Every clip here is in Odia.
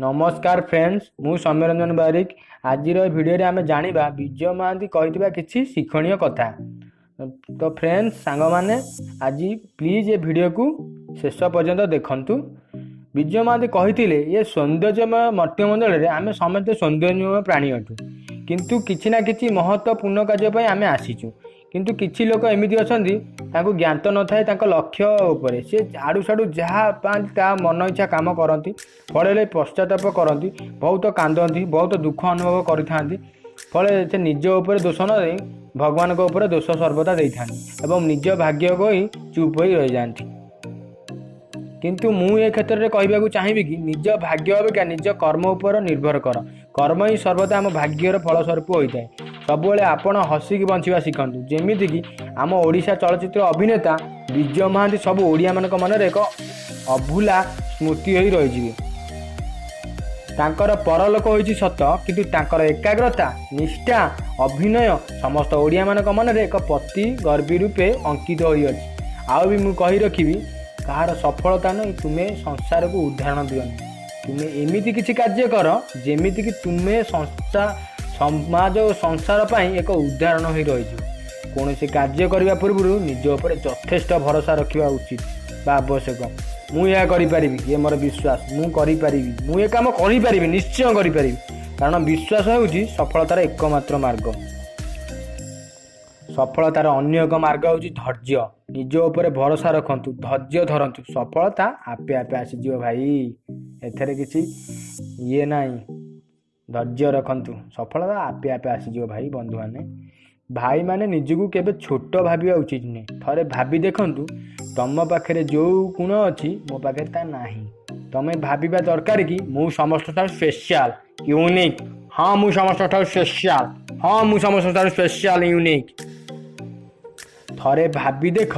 ନମସ୍କାର ଫ୍ରେଣ୍ଡସ୍, ମୁଁ ସୌମ୍ୟରଞ୍ଜନ ବାରିକ। ଆଜିର ଏ ଭିଡ଼ିଓରେ ଆମେ ଜାଣିବା ବିଜୟ ମହାନ୍ତି କହିଥିବା କିଛି ଶିକ୍ଷଣୀୟ କଥା। ତ ଫ୍ରେଣ୍ଡସ୍, ସାଙ୍ଗମାନେ, ଆଜି ପ୍ଲିଜ୍ ଏ ଭିଡ଼ିଓକୁ ଶେଷ ପର୍ଯ୍ୟନ୍ତ ଦେଖନ୍ତୁ। ବିଜୟ ମହାନ୍ତି କହିଥିଲେ, ଏ ସୌନ୍ଦର୍ଯ୍ୟମୟ ମର୍ତ୍ତ୍ୟମଣ୍ଡଳରେ ଆମେ ସମସ୍ତେ ସୌନ୍ଦର୍ଯ୍ୟମୟ ପ୍ରାଣୀ ଅଟୁ, କିନ୍ତୁ କିଛି ନା କିଛି ମହତ୍ତ୍ୱପୂର୍ଣ୍ଣ କାର୍ଯ୍ୟ ପାଇଁ ଆମେ ଆସିଛୁ। କିନ୍ତୁ କିଛି ଲୋକ ଏମିତି ଅଛନ୍ତି, ତାଙ୍କୁ ଜ୍ଞାତ ନଥାଏ ତାଙ୍କ ଲକ୍ଷ୍ୟ ଉପରେ। ସେ ଆଡ଼ୁ ସାଡ଼ୁ ଯାହା ପାଆନ୍ତି ତାହା ମନ ଇଚ୍ଛା କାମ କରନ୍ତି, ଫଳରେ ପଶ୍ଚାତାପ କରନ୍ତି, ବହୁତ କାନ୍ଦନ୍ତି, ବହୁତ ଦୁଃଖ ଅନୁଭବ କରିଥାନ୍ତି। ଫଳରେ ସେ ନିଜ ଉପରେ ଦୋଷ ନ ଦେଇ ଭଗବାନଙ୍କ ଉପରେ ଦୋଷ ସର୍ବଦା ଦେଇଥାନ୍ତି ଏବଂ ନିଜ ଭାଗ୍ୟ କହି ଚୁପ୍ ହୋଇ ରହିଯାଆନ୍ତି। କିନ୍ତୁ ମୁଁ ଏ କ୍ଷେତ୍ରରେ କହିବାକୁ ଚାହିଁବି କି ନିଜ ଭାଗ୍ୟ ଅପେକ୍ଷା ନିଜ କର୍ମ ଉପରେ ନିର୍ଭର କର। କର୍ମ ହିଁ ସର୍ବଦା ଆମ ଭାଗ୍ୟର ଫଳସ୍ୱରୂପ ହୋଇଥାଏ। ସବୁବେଳେ ଆପଣ ହସିକି ବଞ୍ଚିବା ଶିଖନ୍ତୁ, ଯେମିତିକି ଆମ ଓଡ଼ିଶା ଚଳଚ୍ଚିତ୍ର ଅଭିନେତା ବିଜୟ ମହାନ୍ତି ସବୁ ଓଡ଼ିଆମାନଙ୍କ ମନରେ ଏକ ଅଭୁଲା ସ୍ମୃତି ହୋଇ ରହିଯିବେ। ତାଙ୍କର ପରଲୋକ ହୋଇଛି ସତ, କିନ୍ତୁ ତାଙ୍କର ଏକାଗ୍ରତା, ନିଷ୍ଠା, ଅଭିନୟ ସମସ୍ତ ଓଡ଼ିଆମାନଙ୍କ ମନରେ ଏକ ପତି ଗର୍ବୀ ରୂପେ ଅଙ୍କିତ ହୋଇଅଛି। ଆଉ ବି ମୁଁ କହି ରଖିବି, କାହାର ସଫଳତା ନୁହେଁ ତୁମେ ସଂସାରକୁ ଉଦାହରଣ ଦିଅନି। ତୁମେ ଏମିତି କିଛି କାର୍ଯ୍ୟ କର ଯେମିତିକି ତୁମେ ସଂସ୍ଥା, ସମାଜ ଓ ସଂସାର ପାଇଁ ଏକ ଉଦାହରଣ ହୋଇ ରହିଯିବ। କୌଣସି କାର୍ଯ୍ୟ କରିବା ପୂର୍ବରୁ ନିଜ ଉପରେ ଯଥେଷ୍ଟ ଭରସା ରଖିବା ଉଚିତ ବା ଆବଶ୍ୟକ। ମୁଁ ଏହା କରିପାରିବି, ଇଏ ମୋର ବିଶ୍ୱାସ। ମୁଁ କରିପାରିବି, ମୁଁ ଏ କାମ କରିପାରିବି, ନିଶ୍ଚୟ କରିପାରିବି। କାରଣ ବିଶ୍ୱାସ ହେଉଛି ସଫଳତାର ଏକମାତ୍ର ମାର୍ଗ। ସଫଳତାର ଅନ୍ୟ ଏକ ମାର୍ଗ ହେଉଛି ଧୈର୍ଯ୍ୟ। ନିଜ ଉପରେ ଭରସା ରଖନ୍ତୁ, ଧୈର୍ଯ୍ୟ ଧରନ୍ତୁ, ସଫଳତା ଆପେ ଆପେ ଆସିଯିବ ଭାଇ। ଏଥିରେ କିଛି ଇଏ ନାହିଁ। ଧୈର୍ଯ୍ୟ ରଖନ୍ତୁ, ସଫଳତା ଆପେ ଆପେ ଆସିଯିବ ଭାଇ। ବନ୍ଧୁମାନେ, ଭାଇମାନେ, ନିଜକୁ କେବେ ଛୋଟ ଭାବିବା ଉଚିତ ନୁହେଁ। ଥରେ ଭାବି ଦେଖନ୍ତୁ, ତମ ପାଖରେ ଯେଉଁ ଗୁଣ ଅଛି ମୋ ପାଖରେ ତା ନାହିଁ। ତମେ ଭାବିବା ଦରକାର କି ମୁଁ ସମସ୍ତଙ୍କ ଠାରୁ ସ୍ପେଶିଆଲ, ୟୁନିକ୍। ହଁ, ମୁଁ ସମସ୍ତଙ୍କ ଠାରୁ ସ୍ପେଶିଆଲ। ହଁ, ମୁଁ ସମସ୍ତଙ୍କ ଠାରୁ ସ୍ପେଶିଆଲ, ୟୁନିକ୍। ଥରେ ଭାବି ଦେଖ,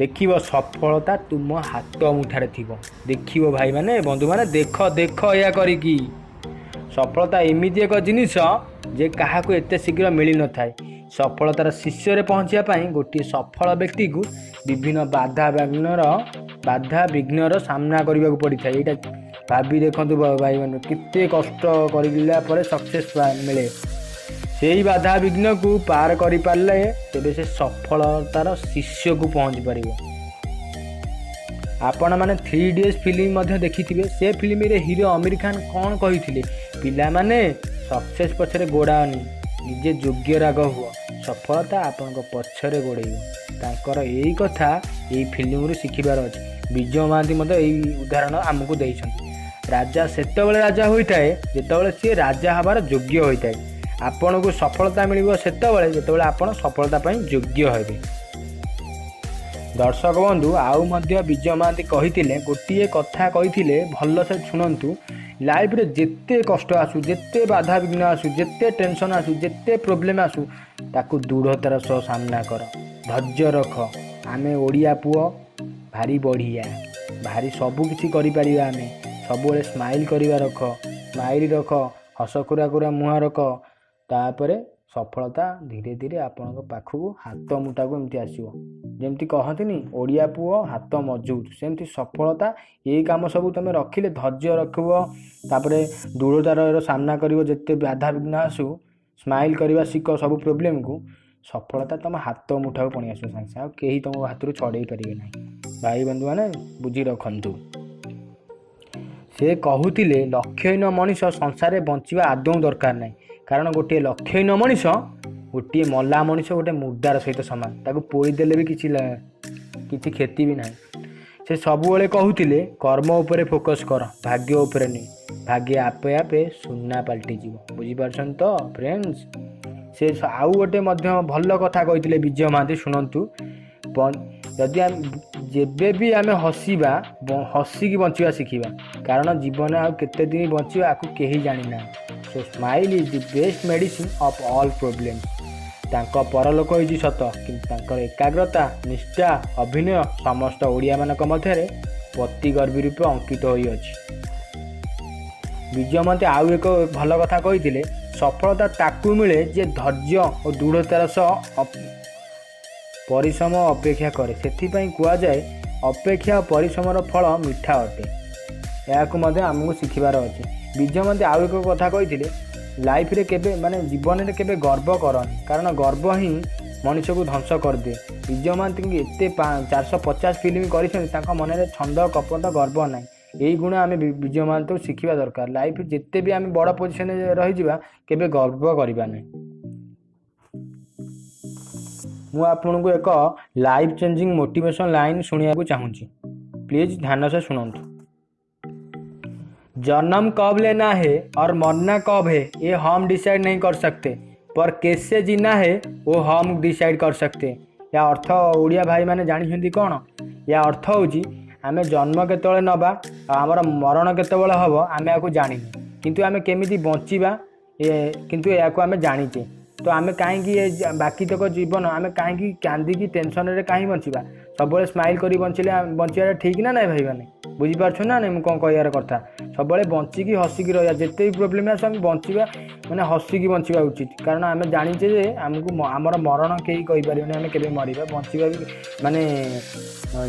ଦେଖିବ ସଫଳତା ତୁମ ହାତ ମୁଠାରେ ଥିବ। ଦେଖିବ ଭାଇମାନେ, ବନ୍ଧୁମାନେ, ଦେଖ ଦେଖ ଏହା କରିକି। ସଫଳତା ଏମିତି ଏକ ଜିନିଷ ଯେ କାହାକୁ ଏତେ ଶୀଘ୍ର ମିଳିନଥାଏ। ସଫଳତାର ଶୀର୍ଷରେ ପହଞ୍ଚିବା ପାଇଁ ଗୋଟିଏ ସଫଳ ବ୍ୟକ୍ତିକୁ ବିଭିନ୍ନ ବାଧା ବିଘ୍ନର ସାମ୍ନା କରିବାକୁ ପଡ଼ିଥାଏ। ଏଇଟା ଭାବି ଦେଖନ୍ତୁ ଭାଇମାନେ, କେତେ କଷ୍ଟ କରିଲା ପରେ ସକ୍ସେସ୍ ମିଳେ। ସେଇ ବାଧା ବିଘ୍ନକୁ ପାର କରିପାରିଲେ ତେବେ ସେ ସଫଳତାର ଶୀର୍ଷକୁ ପହଞ୍ଚି ପାରିବ। ଆପଣମାନେ ଥ୍ରୀ ଇଡ଼ିୟଟ୍ସ ଫିଲ୍ମ ମଧ୍ୟ ଦେଖିଥିବେ। ସେ ଫିଲ୍ମରେ ହିରୋ ଅମିର ଖାନ କ'ଣ କହିଥିଲେ? ପିଲାମାନେ, ସକ୍ସେସ୍ ପଛରେ ଗୋଡ଼ାଅନି, ନିଜେ ଯୋଗ୍ୟ ରାଗ ହୁଅ, ସଫଳତା ଆପଣଙ୍କ ପଛରେ ଗୋଡ଼େଇବ। ତାଙ୍କର ଏଇ କଥା ଏଇ ଫିଲ୍ମରୁ ଶିଖିବାର ଅଛି। ବିଜୟ ମହାନ୍ତି ମଧ୍ୟ ଏଇ ଉଦାହରଣ ଆମକୁ ଦେଇଛନ୍ତି। ରାଜା ସେତେବେଳେ ରାଜା ହୋଇଥାଏ ଯେତେବେଳେ ସିଏ ରାଜା ହେବାର ଯୋଗ୍ୟ ହୋଇଥାଏ। ଆପଣଙ୍କୁ ସଫଳତା ମିଳିବ ସେତେବେଳେ ଯେତେବେଳେ ଆପଣ ସଫଳତା ପାଇଁ ଯୋଗ୍ୟ ହେବେ। ଦର୍ଶକ ବନ୍ଧୁ, ଆଉ ମଧ୍ୟ ବିଜୟ ମହାନ୍ତି କହିଥିଲେ, ଗୋଟିଏ କଥା କହିଥିଲେ, ଭଲସେ ଶୁଣନ୍ତୁ। ଲାଇଫରେ ଯେତେ କଷ୍ଟ ଆସୁ, ଯେତେ ବାଧାବିଘ୍ନ ଆସୁ, ଯେତେ ଟେନସନ୍ ଆସୁ, ଯେତେ ପ୍ରୋବ୍ଲେମ୍ ଆସୁ, ତାକୁ ଦୃଢ଼ତାର ସହ ସାମ୍ନା କର, ଧୈର୍ଯ୍ୟ ରଖ। ଆମେ ଓଡ଼ିଆ ପୁଅ, ଭାରି ବଢ଼ିଆ, ଭାରି ସବୁ କିଛି କରିପାରିବା ଆମେ। ସବୁବେଳେ ସ୍ମାଇଲ୍ କରିବା ରଖ, ସ୍ମାଇଲ୍ ରଖ, ହସ କୁରା କୁରା ମୁହଁ ରଖ। ତାପରେ ସଫଳତା ଧୀରେ ଧୀରେ ଆପଣଙ୍କ ପାଖକୁ ହାତ ମୁଠାକୁ ଏମିତି ଆସିବ। ଯେମିତି କହନ୍ତିନି, ଓଡ଼ିଆ ପୁଅ ହାତ ମଜବୁତ, ସେମିତି ସଫଳତା ଏଇ କାମ ସବୁ ତୁମେ ରଖିଲେ, ଧୈର୍ଯ୍ୟ ରଖିବ, ତାପରେ ଦୃଢ଼ତାର ସାମ୍ନା କରିବ, ଯେତେ ବାଧାବିଘ୍ନ ଆସୁ, ସ୍ମାଇଲ୍ କରିବା ଶିଖ ସବୁ ପ୍ରୋବ୍ଲେମକୁ, ସଫଳତା ତୁମ ହାତ ମୁଠାକୁ ପଳେଇ ଆସିବ ସାଙ୍ଗେ ସାଙ୍ଗେ। ଆଉ କେହି ତୁମ ହାତରୁ ଛଡ଼େଇ ପାରିବେ ନାହିଁ। ଭାଇ ବନ୍ଧୁମାନେ, ବୁଝି ରଖନ୍ତୁ। ସେ କହୁଥିଲେ, ଲକ୍ଷ୍ୟହୀନ ମଣିଷ ସଂସାରରେ ବଞ୍ଚିବା ଆଦୌ ଦରକାର ନାହିଁ। କାରଣ ଗୋଟିଏ ଲକ୍ଷ୍ୟହୀନ ମଣିଷ ଗୋଟିଏ ମଲା ମଣିଷ, ଗୋଟେ ମୁର୍ଦାର ସହିତ ସମାନ। ତାକୁ ପୋଡ଼ିଦେଲେ ବି କିଛି କ୍ଷତି ବି ନାହିଁ। ସେ ସବୁବେଳେ କହୁଥିଲେ, କର୍ମ ଉପରେ ଫୋକସ୍ କର, ଭାଗ୍ୟ ଉପରେ ନୁହେଁ। ଭାଗ୍ୟ ଆପେ ଆପେ ସୁନା ପାଲଟିଯିବ। ବୁଝିପାରୁଛନ୍ତି ତ ଫ୍ରେଣ୍ଡସ୍? ସେ ଆଉ ଗୋଟେ ମଧ୍ୟ ଭଲ କଥା କହିଥିଲେ ବିଜୟ ମହାନ୍ତି, ଶୁଣନ୍ତୁ। ଯଦି ଆମେ ଯେବେ ବି ଆମେ ହସିବା, ହସିକି ବଞ୍ଚିବା ଶିଖିବା। କାରଣ ଜୀବନ ଆଉ କେତେ ଦିନ ବଞ୍ଚିବା ଆକୁ କେହି ଜାଣିନାହାନ୍ତି। So smile is the best medicine of all problems. ତାଙ୍କ ପରଲୋକ ହୋଇଛି ସତ, କିନ୍ତୁ ତାଙ୍କର ଏକାଗ୍ରତା, ନିଷ୍ଠା, ଅଭିନୟ ସମସ୍ତ ଓଡ଼ିଆମାନଙ୍କ ମଧ୍ୟରେ ପତିଗର୍ବୀ ରୂପେ ଅଙ୍କିତ ହୋଇଅଛି। ବିଜୟ ମହାନ୍ତି ଆଉ ଏକ ଭଲ କଥା କହିଥିଲେ, ସଫଳତା ତାକୁ ମିଳେ ଯେ ଧୈର୍ଯ୍ୟ ଓ ଦୃଢ଼ତାର ସହ ପରିଶ୍ରମ ଅପେକ୍ଷା କରେ। ସେଥିପାଇଁ କୁହାଯାଏ, ଅପେକ୍ଷା ଓ ପରିଶ୍ରମର ଫଳ ମିଠା ଅଟେ। ଏହାକୁ ମଧ୍ୟ ଆମକୁ ଶିଖିବାର ଅଛି। ବିଜୟ ମହାନ୍ତି ଆଉ ଏକ କଥା କହିଥିଲେ, ଲାଇଫ୍ରେ କେବେ, ମାନେ ଜୀବନରେ କେବେ ଗର୍ବ କରନି, କାରଣ ଗର୍ବ ହିଁ ମଣିଷକୁ ଧ୍ୱଂସ କରିଦିଏ। ବିଜୟ ମହାନ୍ତିଙ୍କୁ ଏତେ 450 ଫିଲ୍ମ କରିଛନ୍ତି, ତାଙ୍କ ମନରେ ଛନ୍ଦ କପଟ ଗର୍ବ ନାହିଁ। ଏଇ ଗୁଣ ଆମେ ବିଜୟ ମହାନ୍ତିଙ୍କୁ ଶିଖିବା ଦରକାର। ଲାଇଫ୍ ଯେତେ ବି ଆମେ ବଡ଼ ପୋଜିସନ୍ରେ ରହିଯିବା, କେବେ ଗର୍ବ କରିବା ନାହିଁ। ମୁଁ ଆପଣଙ୍କୁ ଏକ ଲାଇଫ୍ ଚେଞ୍ଜିଂ ମୋଟିଭେସନ୍ ଲାଇନ୍ ଶୁଣିବାକୁ ଚାହୁଁଛି, ପ୍ଲିଜ୍ ଧ୍ୟାନ ସେ ଶୁଣନ୍ତୁ। जन्म कब लेना है और मरना कब है ये हम डिसाइड नहीं कर सकते, पर कैसे जीना है वो हम डिसाइड कर सकते। ୟା ଅର୍ଥ ଓଡ଼ିଆ ଭାଇମାନେ ଜାଣିଛନ୍ତି କ'ଣ? ୟା ଅର୍ଥ ହେଉଛି, ଆମେ ଜନ୍ମ କେତେବେଳେ ନେବା ଆଉ ଆମର ମରଣ କେତେବେଳେ ହେବ ଆମେ ଏହାକୁ ଜାଣିନୁ, କିନ୍ତୁ ଆମେ କେମିତି ବଞ୍ଚିବା ଏ କିନ୍ତୁ ଏହାକୁ ଆମେ ଜାଣିଛେ। ତ ଆମେ କାହିଁକି ଏ ବାକି ତକ ଜୀବନ ଆମେ କାହିଁକି କାନ୍ଦିକି ଟେନସନରେ କାହିଁ ବଞ୍ଚିବା? ସବୁବେଳେ ସ୍ମାଇଲ୍ କରି ବଞ୍ଚିଲେ ବଞ୍ଚିବାଟା ଠିକ୍ ନା ନାଇଁ ଭାଇମାନେ? ବୁଝିପାରୁଛ ନା ନାଇଁ ମୁଁ କ'ଣ କହିବାର କଥା? ସବୁବେଳେ ବଞ୍ଚିକି ହସିକି ରହିବା। ଯେତେ ବି ପ୍ରୋବ୍ଲେମ୍ ଆସୁ, ଆମେ ବଞ୍ଚିବା, ମାନେ ହସିକି ବଞ୍ଚିବା ଉଚିତ, କାରଣ ଆମେ ଜାଣିଛେ ଯେ ଆମକୁ ଆମର ମରଣ କେହି କହିପାରିବେନି ଆମେ କେବେ ମରିବା, ବଞ୍ଚିବା ବି ମାନେ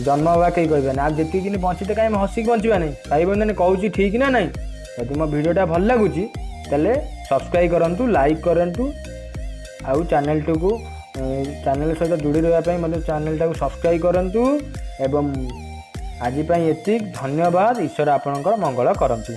ଜନ୍ମ ହେବା କେହି କହିପାରିବେନି। ଆଉ ଯେତିକି ଦିନ ବଞ୍ଚିତେ କାହିଁ ଆମେ ହସିକି ବଞ୍ଚିବା ନାହିଁ? ଭାଇ ବନ୍ଧୁମାନେ, କହୁଛି ଠିକ୍ ନା ନାହିଁ? ଯଦି ମୋ ଭିଡ଼ିଓଟା ଭଲ ଲାଗୁଛି ତାହେଲେ ସବସ୍କ୍ରାଇବ୍ କରନ୍ତୁ, ଲାଇକ୍ କରନ୍ତୁ, ଆଉ ଚ୍ୟାନେଲଟିକୁ ଚ୍ୟାନେଲ ସହିତ ଯୋଡ଼ି ରହିବା ପାଇଁ ମଧ୍ୟ ଚ୍ୟାନେଲଟାକୁ ସବସ୍କ୍ରାଇବ୍ କରନ୍ତୁ। ଏବଂ ଆଜି ପାଇଁ ଏତିକି, ଧନ୍ୟବାଦ। ଈଶ୍ୱର ଆପଣଙ୍କର ମଙ୍ଗଳ କରନ୍ତୁ।